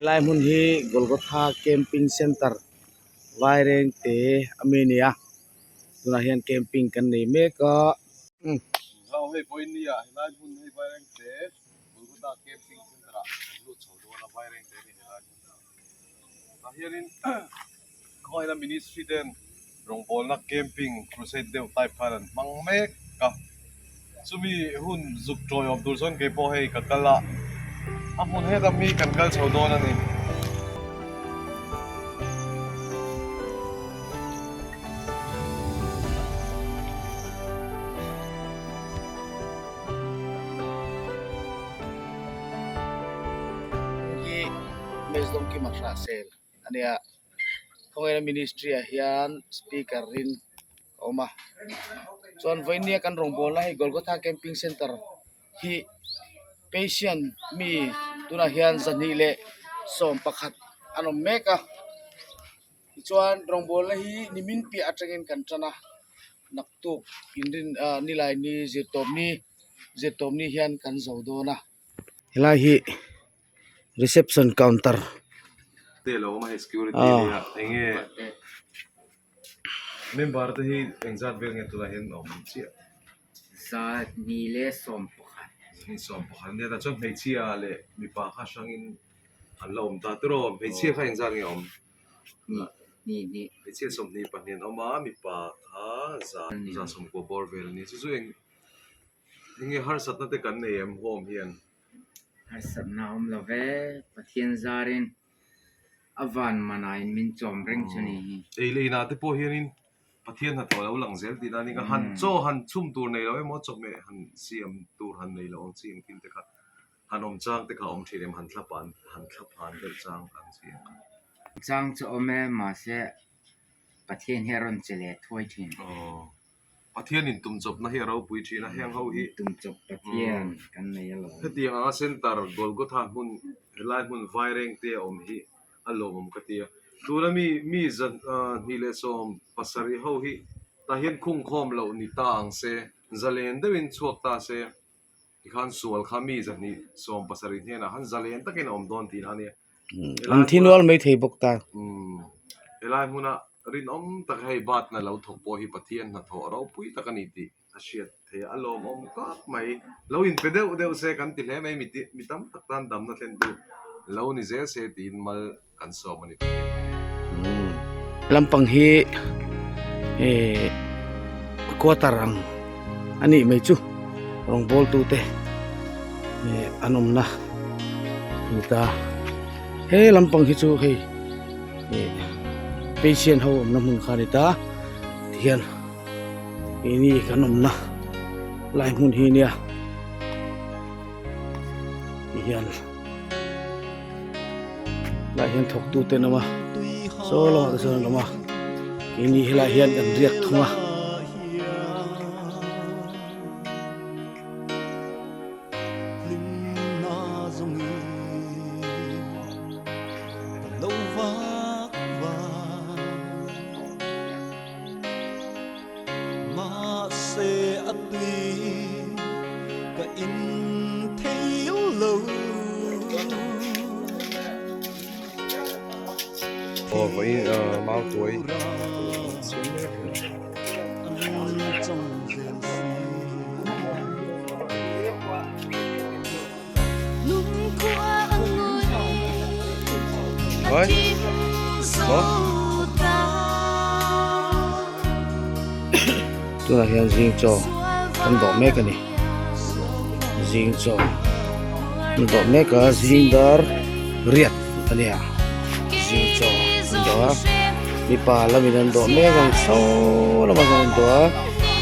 Helai hmun hi Golgotha camping centre Vairengte a mi a ni a tunah hian camping kan nei mek a. Tah hianin khawngaihna ministry ten rawngbawlna camping crusade deuh type khan an hmang mek a, chumi hun zuk tawi awm tur chuan keipawh hei ka kal a, a hmun heta mi kan kal chho dawn a ni. Mezawm Kima Hrahsel a nia khawngaihna ministry ah hian speaker in a awm a chuan vawinia kan rawngbawlna hei Golgotha camping centre hi patient mi tunah hian zahnih leh 11 an awm mek a tichuan rawngbawlna hi nimin piah atangin kan tan a naktuk inrin ah nilai ni zirtawpni zirtawpni hian kan zo dawn a. Helai hi reception counter te lo awm a hei security nia enge member te hi engzat vel nge tunah hian awm chiah 111 nia tah chuan hmeichhia leh mipa kha hrangin an la awm ta tiraw hmeichhia kha engzat nge awm hmeichhia 22 an awm a mipa kha za za 90 bawr vel a ni chu chu eng. Enge harsatna te kan nei em home hian? Harsatna a awm lo ve, Pathian zarin a van manain min chawm reng chu ni hi. Ei leh inah te pawh hianin Pathian hnathawh a lo lang zel tihna a ni. Han chaw han chhum tur nei lo emaw chawhmeh han siam tur han nei lo ang chi engtin te kha han awm chang te kha a awm thin em han thlaphan han thlaphan deuh chang ang chi ang kha. Chang chu awm e mahse Pathian hi a rawn che leh thuai thin. Aw. Pathianin tumchawpna hi a ropui thin a, heng ho hi Tumchawp Pathian kan nei alawm. Hetiang anga center Golgotha hmun helai hmun Vairengte a awm hi a lawmawm ka ti a. Tuna mi mi 270 ho hi tah hian khungkhawm loh ni ta ang se, zalen deuhin chhuak ta se tikhan sual kha mi 270 hnenah khan zalen takin a awm dawn tihna a nia. An thi nual mai thei bawk ta. Helai hmuna rinawm taka hei batna lo thawk pawh hi Pathian hnathawh ropui tak a ni tih a hriat theih a, a lawmawm kak mai. Lo inpe deuh deuh se kan ti hle mai, mi tam tak tan damna thlentu lo ni zel se tiin mal kan sawm a ni Pathian. Lampang hi eh quarter ang a nih mai chu rawngbawltu te eh an awmna ni ta he lampang hi chu hei eh patient ho awmna hmun kha a ni ta tihian keini kan awmna lai hmun hi nia tihian. Helaiah hian thawktu te an awm a saw lamah te chuan an awm a keini helaiah hian kan riak thung a. Aw vawi mau tuai Tunah hian zing chaw kan dawh mek a ni zing chaw an dawh mek a zing dar riat a nia zing chaw an dawh a mipa lamin an dawh mek ang saw lamah sawn an dawh a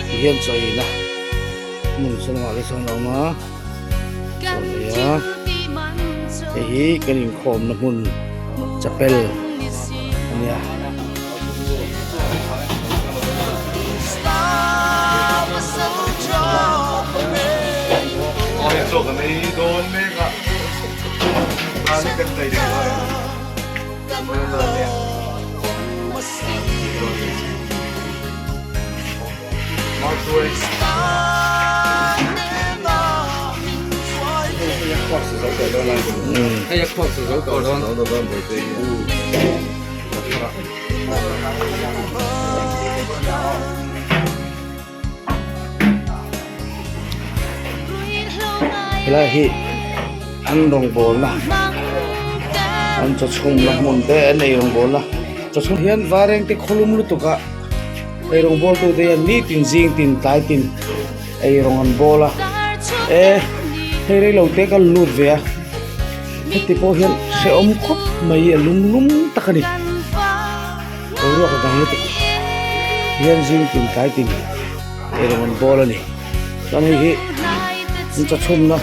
tihian chaw ei na hmun saw lamah te sawn a awm a. Chaw nei a hei hi kan inkhawmna hmun chapel a nia. Hei a khuak sa zo tawh dawn. Helai hi an rawngbawlna an chaw chhumna hmun te an ei rawngbawlna chaw chhum hian vareng te khawlum lutuk a ei rawngbawl tu te hian nitin zing tin tlai tin ei rawng an bawl a e hei reilo te ka lut ve a heti pawh hian hrehawm khawp mai a lum lum tak a ni. Boruak a dang lutuk hian zing tin tlai tin eirawng an bawl a ni chuan hei hi an chaw chhumna an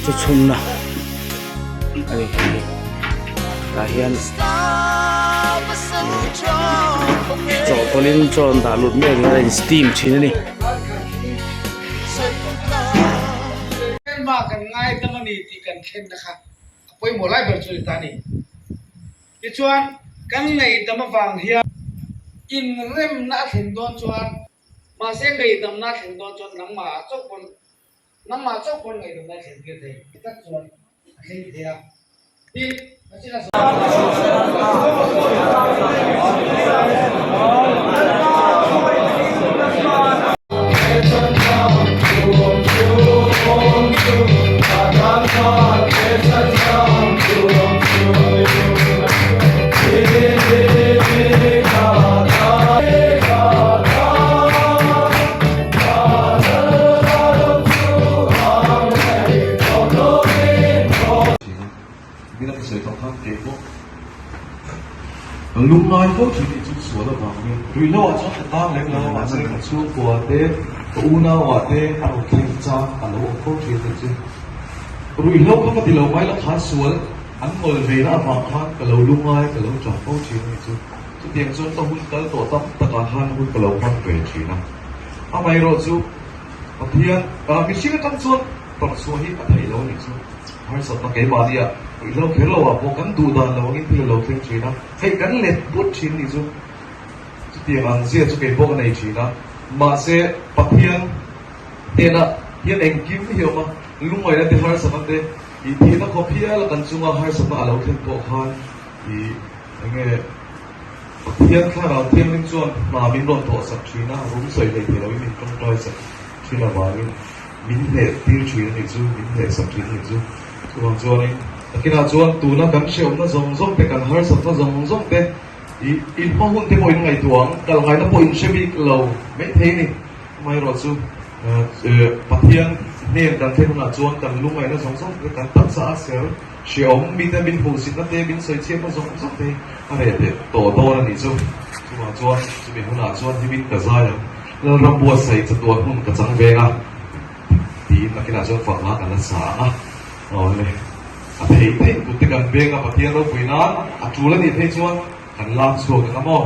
chaw chhumna a ni hei hi tah hian chawhtawlhin chaw an dah lut mek a in steam thin a ni. Kan ngaidam a ni tih kan thlenna kha. A pawimawh lai ber chu a ni ta a ni. Tichuan, kan ngaihdam avang hian inremna a thlen dawn chuan, mahse ngaihdamna a thlen dawn chuan nangmah chauh pawn, nangmah chauh pawn ngaihdamna a thlen tir thei tak chuan a thleng thei a. Tin, Pathian a Lungngai fo thin hi chu sual avangin ruihhlo ah chuan ka tang lem lo a mahse ka chhungkua te ka unau ah te a rawn thleng chang a lo awm fo thin a chu ruihhlo kha ka ti lo mai la khan sual an ngawl ve na avang khan ka lo lungngai ka lo tah fo thin a ni chu chutiang chuan ka hun kal tawh tam takah khan hun ka lo hmang ve thin a amaherawhchu Pathian mihring atang chuan tawrhchhuah hi a theih lo a nih chu. Harsatna keimahnia ruihhlo kher lo ah pawh kan duh dan lo angin thil a lo thleng thin a, hei kan let put thin nih chu chutiang ang zia chu kei pawh ka nei thin a, mahse Pathian hnenah hian engkim hi a awm a, lungngaihna te harsatna te ih thihna khawp hial a kan chunga harsatna a lo thlen pawh khan ih enge Pathian thlarau thianghlim chuan hna min rawn thawh sak thin a, rum sawi hlei thei loin min tawngtai sak thin avangin min hneh tir thin a nih chu, min hneh sak thin a nih chu. Chuvang chuanin takinah chuan tuna kan hrehawmna zawng zawng te, kan harsatna zawng zawng te ih inhma hun te pawh in ngaihtuah ang, kal ngaihna pawh in hre bik lo maithei a ni. Amaherawhchu Pathian hnen kan thlen hunah chuan kan lungngaihna zawng zawng te kan taksa a ser Hrehawm mite min hmuhsitna te, min sawichhiatna zawng zawng te hi a reh leh tawh dawn a nih chu. Chuvang chuan chumi hunah chuan himin ka zai ang, Lalram buatsaih chatuan hmun ka chang veng a, tiin nakinah chuan fakna kan la sa ang a. Awle, a theih theih kut te kan veng a, Pathian ropui nan a tul a nih phei chuan kan lak chhuak ang a maw?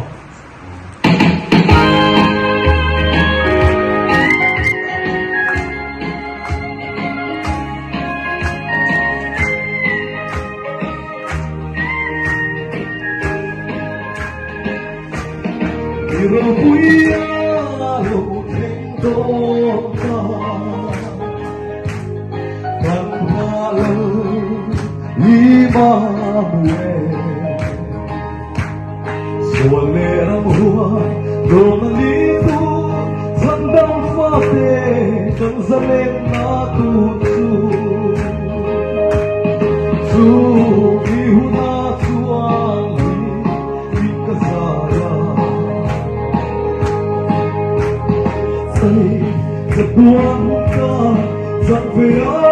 Sual leh ramhuai dawn a ni chu chhandam fate kan zalenna tur chu Chu mi huna chuan hi min ka zai a Chei ka tuan hun ka chang ve a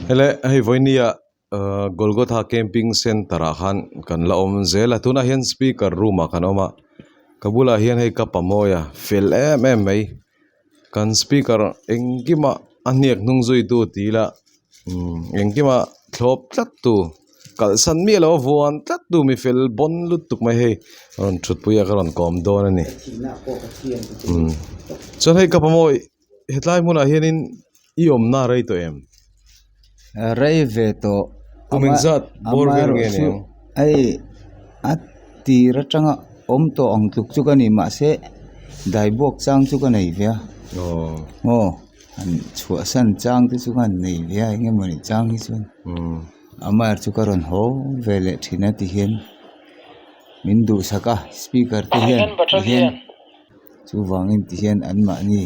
Hele hei vawinia ahh Golgotha camping centre ah khan kan la awm zel a tunah hian speaker room ah kan awm a ka bulah hian hei cup a mawi a fel em em mai kan speaker engkimah a hniak hnung zui tu ti ila umm engkimah thlawp tlat tu kalhsan miah lo a vuan tlat tu mi fel bawn lutuk mai hei a rawn thutpui a ka rawn kawm dawn a ni umm chuan hei cup a mawi. Hetlai hmunah hianin i awmna a rei tawh em? Rei ve tawh. Kum engzat bawr vel nge ni ang? Hei a tir atanga awm tawh ang tluk chu ka ni mahse daibuak chang chu ka nei ve a. Aw han chhuahsan chang te chu ka han nei ve a eng emawni chang hi chuan amaherawhchu chu ka rawn haw ve leh thin a ti hian min duhsak a speaker te hian ti hian. Chuvangin ti hian anmahni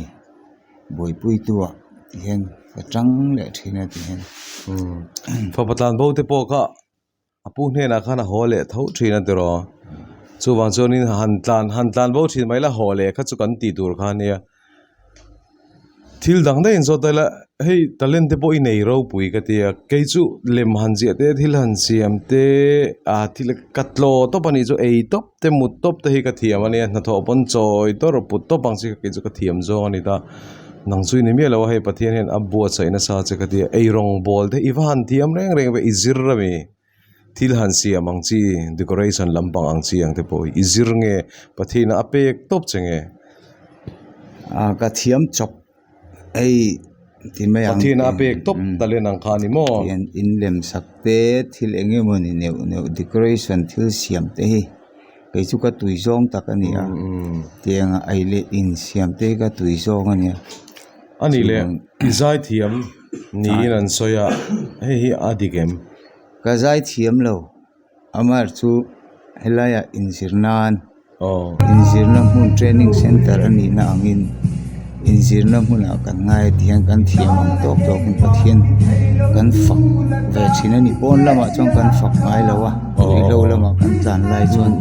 buaipuituah ti hian ka tang leh thin a ti hian. Fapa tlan bo te pawh kha a pu hnenah khan a haw leh tho thin a tiraw. Chuvang chuanin han tlan han tlan bo thin mai la haw leh kha chu kan tih tur kha a nia. Thil dang daih in zawt daih la, hei talent te pawh i nei ropui ka ti a, kei chu lem han ziah te thil han siam te ah thil ka tlaw tawp a nih chu ei tawp te mut tawp te hi ka thiam a nia hnathawh pawn chawi tawrh put tawp ang chi kha kei chu ka thiam zawng a ni ta, nang chu i ni miah lo a hei Pathian hian a buatsaih nasa che ka ti a, ei rawngbawl te i va han thiam reng reng ve i zir a mi. Thil han siam ang chi, decoration lampang ang chi ang te pawh hi i zir nge Pathian a pek tawp che nge? Ah ka thiam chawp hei Ti mai ang. Pathian a pek tawp talent ang kha a ni maw? Tihian in lem sak te thil eng emawni neuh neuh decoration thil siam te hi kei chu ka tui zawng tak a ni a tiang a ei leh in siam te hi ka tui zawng a nia. A nih leh i zaithiam niin an sawi a hei hi a dik em? Ka zaithiam lo. Amar chu helaiah inzir nan inzirna hmun training center a nihna angin inzirna hmunah kan ngai a tihian kan thiam ang tawk tawkin Pathian kan fak ve thin a ni. Pawn lamah chuan kan fak ngai lo a ruihhlo lamah kan tlan lai chuan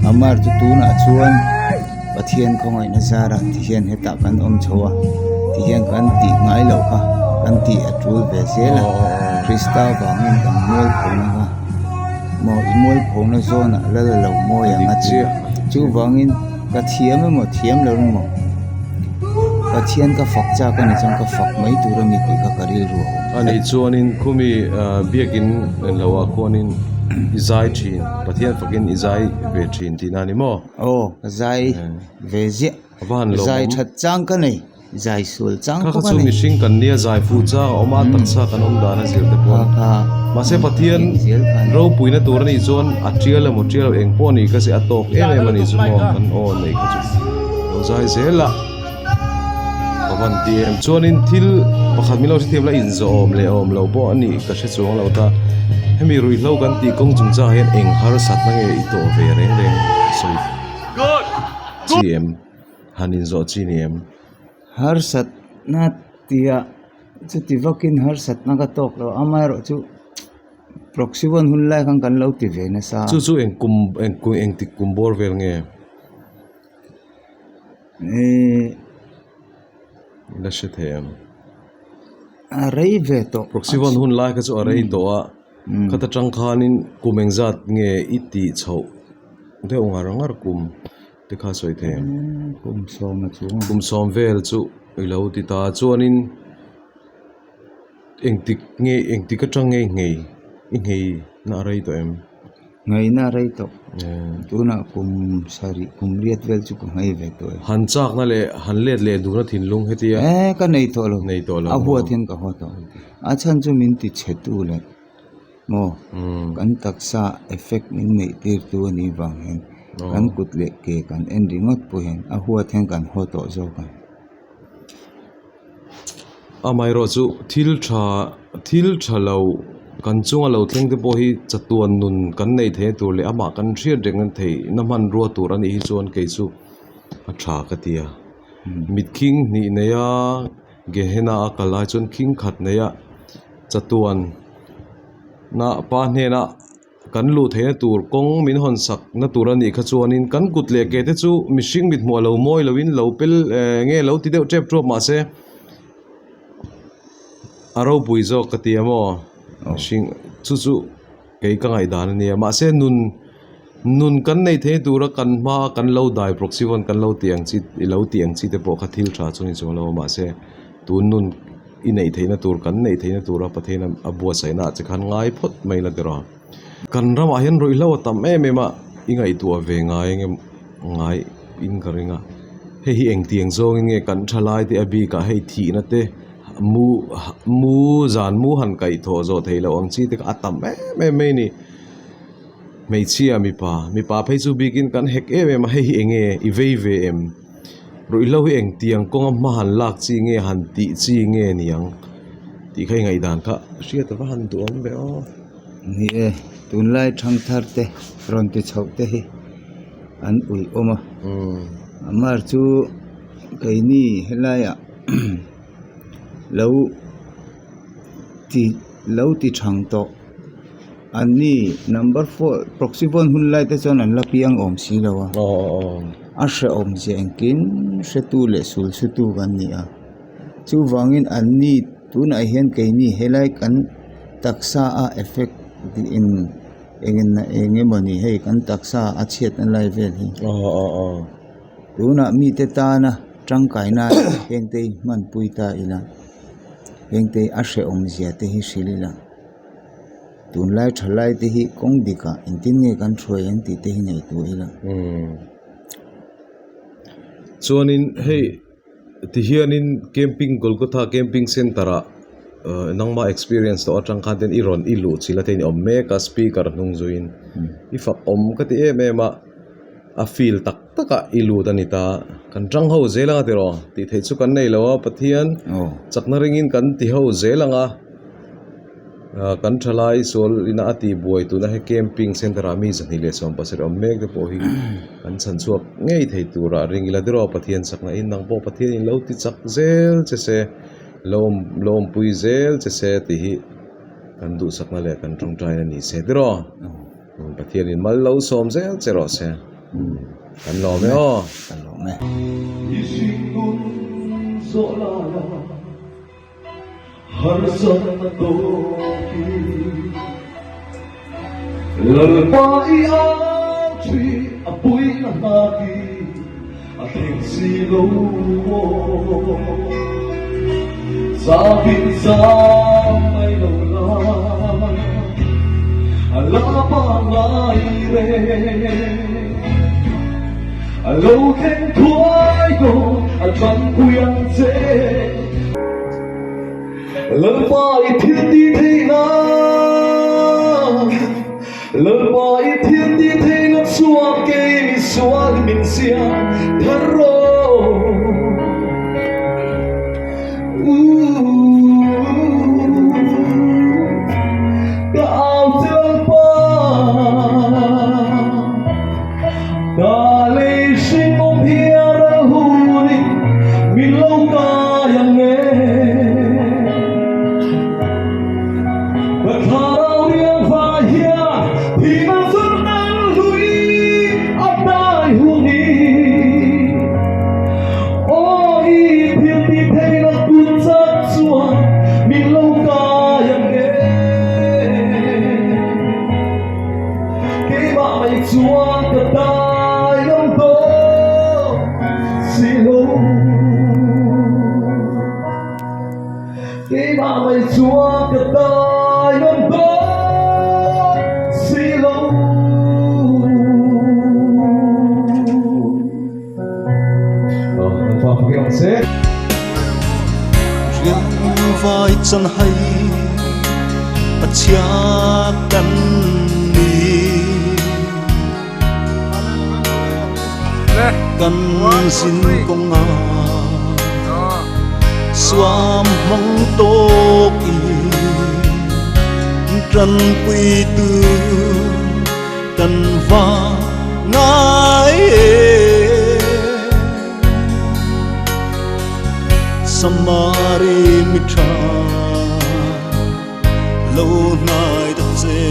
Amar chu tunah chuan Pathian khawngaihna zarah tihian hetah kan awm chho a tihian kan tih ngai loh kha kan tih a tul ve zel a Krista vangin kan mual phona kha maw i mual phona zawnah lal a lo mawi ang a ti chuvangin ka thiam emaw thiam lo emaw Pathian ka fak chak a ni chuan ka fak mai tur a ni tih kha ka rilru a awm a nih chuanin khumi biakin englo ah khuanin i zai thin Pathian fakin i zai ve thin tihna a ni maw? Aw ka zai ve ziah zai that chang ka nei zai sual chang pawh ka nei. Kha kha chu mihring kan nia zai fuh chang a awm a taksa kan awm dan a zir te pawh mahse Pathian ropuina tur a nih chuan a tial emaw tial lo eng pawh a nih ka se a tawk em em a nih chu maw kan aw neih kha chu lo zai zel a ka van ti em chuanin thil pakhat min lo hrethiam la inzawm leh awm lo pawh a nih ka hre chuang lo ta hemi ruihhlo kan tih kawng chungchangah hian eng harsatna nge i tawh ve reng reng sawi chi em han inzawh chi ni em? Harsatna tia chuti vakin harsatna ka tawk lo amaherawhchu proxy one hun lai khan kan lo ti ve nasa a. Chu chu eng kum eng engtik kum bawr vel nge? La hre thei ang. A rei ve tawh. Proxy one hun lai kha chu a rei tawh a. Khata tang khanin kum engzat nge i tih chhoh deuh ngar ngar kum te kha sawi thei ang. Kum sawm a chuang. Kum sawm vel chu i lo ti ta chuanin engtik nge engtik atang nge nghei i nghei na a rei tawh em? Ngaihna a rei tawh. Tunah kum sarih kum riat vel chu ka nghei ve tawh e. Han chakna leh han let leh duhna thinlung hetia. E ka nei tawh lo. Nei tawh lo. A huat hian ka haw tawh. A chhan chu min ti chhe tu leh maw kan taksa effect min neih tir tu a nih vang hian kan kut leh ke kan en ringawt pawh hian a huat hian kan haw tawh zawk a. Amaherawh chu thil tha thil tha lo kan chunga lo thleng te pawh hi chatuan nun kan neih theih tur leh amah kan hriat reng theih na hmanrua tur a nih hi chuan kei chu a tha ka ti a mit khing hnih nei a Gehenna a kal lai chuan khing khat nei a chatuan na pa hnena. Kan luh theihna tur kawng min hawn sak na tur a nih kha chuanin kan kut leh ke te chu mihring mit hmuh a lo mawi loin lo pel eh nge lo ti deuh tep tawp mahse a ropui zawk ka ti a maw mihring chu chu kei ka ngaihdan a nia mahse nun nun kan nei thei tura kan hma kan lo dai proxy one kan lo tih ang chi i lo tih ang chi te pawh kha thil tha chu ni chuang lo a mahse tun nun. I neih theihna tur kan neih theihna tura Pathian a buatsaihna ah che khan ngai phawt mai la tiraw. Kan ramah hian ruihhlo a tam em em a, i ngaihtuah ve ngai eng em ngai in ka ring a. Hei hi engtiang zawngin nge kan tha lai te a bikah hei thihna te mu mu zan mu han kaih thawh zawh theih loh ang chi te kha a tam em em mai a ni. Hmeichhia mipa mipa phei chu bikin kan hek em em a hei hi eng nge i vei ve em? Ruihhlo hi engtiang kawnga hma han lak chi nge han tih chi nge niang tih kha i ngaihdan kha hriat ava han duh awm ve aw. Ni e, tunlai thangthar te rawn ti chhoh te hi an ui awm a, amar chu keini helaiah lo ti lo ti thang tawh. An ni number four proxy phone hun lai te chuan an la piang awm si lo a a hrehawm zia engkim hretu leh sul hretu kan ni a chuvangin an ni tunah hian keini helai kan taksa a effect tiin eng emaw ni hei kan taksa a chhiatna lai vel hi tunah mite tana tangkaina hengte hi hmanpui ta ila hengte a hrehawm zia te hi hrilh ila. Tunlai thalai te hi kawng dikah engtin nge kan hruai ang tih te hi ngaihtuah ila. Chuanin hei Ti hianin camping Golgotha camping centre ah nangma experience tawh atang khan ten i rawn i luh chilh a te in awm mek a speaker hnung zuiin i fak awm ka ti em em a a feel tak tak ah i lut a ni ta kan tang ho zel anga tiraw tih theih chu kan nei lo a Pathian chakna ringin kan ti ho zel ang a. Kan thalai sual ina a tih buai tuna he camping centre ah mi 270 awm mek te pawh hi kan chhan chhuak ngei thei tura ring ila deraw Pathian chakna in nang pawh Pathian in lo ti chak zel che se lo awm lo awmpui zel che se tih hi kan duhsakna leh kan tawngtaina ni se deraw Pathian in mal lo sawm zel che rawh se kan lawm e aw. Kan lawm e. Harsatna tawkin Lalpa i au thi a puina hnaki a thleng si lo maw Zahbin zam mai lo la a la pa ngai reng A lo thleng thuai dawn a tanpui ang che. Lalpa i thil tih theihna, Lalpa i thil tih theihna chuan kei misual hi min siam thar rawh. Ka au che Lalpa, ka lei hring awm hian ral hunin min lo kai ang e. Ka thlarau riang vai hian thihna zawrh nan hlui a dai hunin. Aw i thil tih theihna kut chak chuan min lo kai ang e. Keimah mai chuan ka dai ngam dawn si lo. Keimah mai chuan ka dai ngam dawn si lo. Riang vai chan hai Pachia kan ni Kan zin kawnga Suam hmang tawk in Tanpui tu kan va ngai e Samari mi tha lo nai ta che.